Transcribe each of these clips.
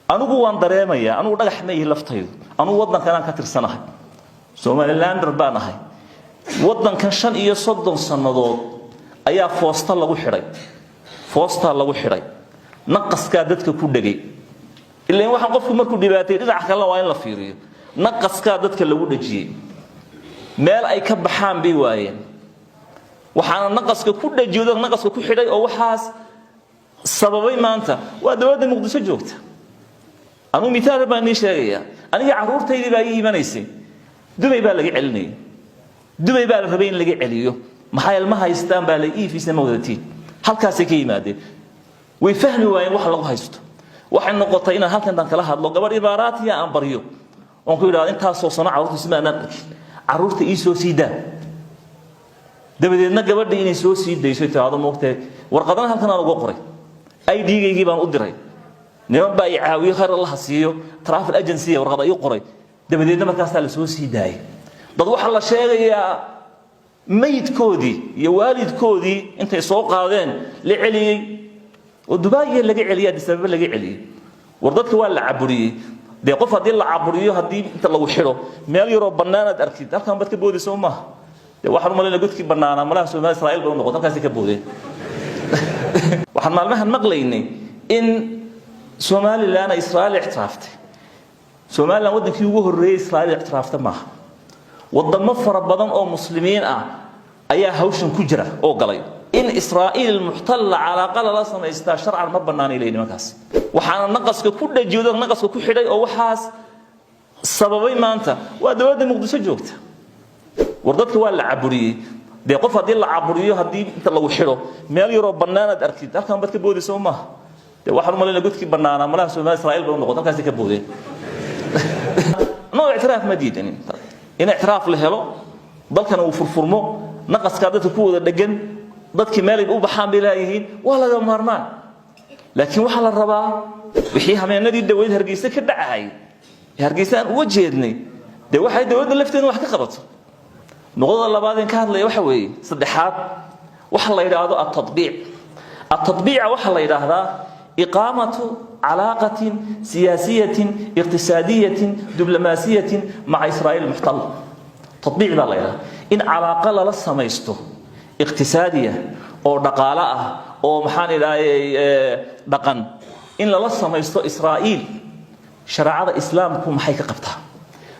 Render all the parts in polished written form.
Anigu waan dareemayaa. Anigu dhagax ma ihi laftaydu. Anigu waddankanaan ka tirsanahay, Somalilander baan ahay. Waddankan 35 sannadood ayaa foosta lagu xidhay, foostaa lagu xidhay, naqaskaa dadka ku dhegay. Ilaan waxaan qofku markuu dhibaatay, dhinaca kalena waa in la fiiriyo. Naqaskaa dadka lagu dhejiyey, meel ay ka baxaan bay waayeen. Waxaana naqaska ku dhejiyo, dadka naqaska ku xidhay oo waxaas sababay maanta waa dowladda Muqdisho joogta. Anugu mitaal baan nii sheegayaa. Aniga carruurtaydii baa ii imanaysay. Dubay baa laga celinayay, Dubay baa la rabay in laga celiyo. Maxaa ilma haystaan baa la iifisa, ma wadatiin. Halkaasay ka yimaadeen, way fahmi waayeen wax lagu haysto. Waxay noqotay inaan halkan dan kala hadlo gabadh Imaaraatiya, aan baryo oon ku idhahdo, intaasoo sano carruurtiisi ma anaan arkin, carruurta ii soo sii daa. Dabadeedna gabadhii inay soo sii dayso, tiraahdo, moogtahay, warqadana halkan aan uga qoray, ID-gaygii baan u diray. Niman baa i caawiyo, khayr Allaha siiyo, travel agency warqad ii qoray. Dabadeedna markaasaa la soo sii daayay. Dad waxaa la sheegayaa mayidkoodii iyo waalidkoodii intay soo qaadeen la celiyey oo Dubaayiya laga celiyey, Addis Ababa laga celiyey. War dadka waa la caburiyey. Dee qof haddii la caburiyo, haddii inta lagu xidho meel yaroo bannaanaad arkid, halkan baad ka boodaysa maaha. Dee waxaan u malaynaya godkii bannaanaa malaha Soomaali Israa'iil bay u noqotay, halkaasay ka boodeen. Waxaan maalmahan maqlaynay in Somaliland ay Israa'iil ictiraaftay. Somaliland waddankii ugu horreeyey Israa'iil ictiraafta maaha. Wadamo fara badan oo Muslimiin ah ayaa hawshan ku jira oo galay. In Israa'iil muxtalla calaaqa lala samaystaa sharcan ma bannaanay leeyihin nimankaas. Waxaana naqaska ku dhejiyo, dadka naqaska ku xidhay oo waxaas sababay maanta waa dowladda Muqdisho joogta. War dadka waa la caburiyey. Dee qof haddii la caburiyo, haddii inta lagu xidho meel yaroo bannaanaad arkid, halkan baad ka boodaysa maaha. Dee waxaan u malaynaya godkii bannaanaa malaha Soomaali Israa'iil bay u noqotay, halkaasay ka boodeen. No, ictiraaf ma diidanin. In ictiraaf la helo, dalkana uu furfurmo, naqaskaa dadka ku wada dhegan, dadkii meelay u baxaan bay leeyihiin, waa laga maarmaan. Laakiin waxaa la rabaa wixii habeenadii dhaweyd Hargeysa ka dhacay, Hargeysa aan uga jeednay, dee waxay dowladda lafteeda wax ka qabato. Noqdada labaad een ka hadlaya waxa weeye, saddexaad, waxa la yidhaahdo التطبيع. التطبيع waxaa la yidhaahdaa إقامة علاقة سياسية اقتصادية دبلوماسية مع إسرائيل المحتلة. تطبيع baa la yidhahdaa in calaaqa lala samaysto iqtisaadiya oo dhaqaale ah oo, maxaan idhaahayay, dhaqan in lala samaysto Israa'iil. Shareecada Islaamku maxay ka qabtaa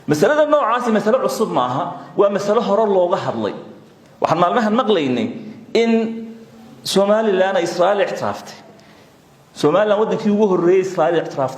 masalada noocaasi? Masalo cusub maaha, waa masalo hore looga hadlay. Waxaan maalmahan maqlaynay in Somaliland ay Israa'iil ictiraaftay. Somaliland waddankii ugu horreeyey Israa'iil ictiraaftay.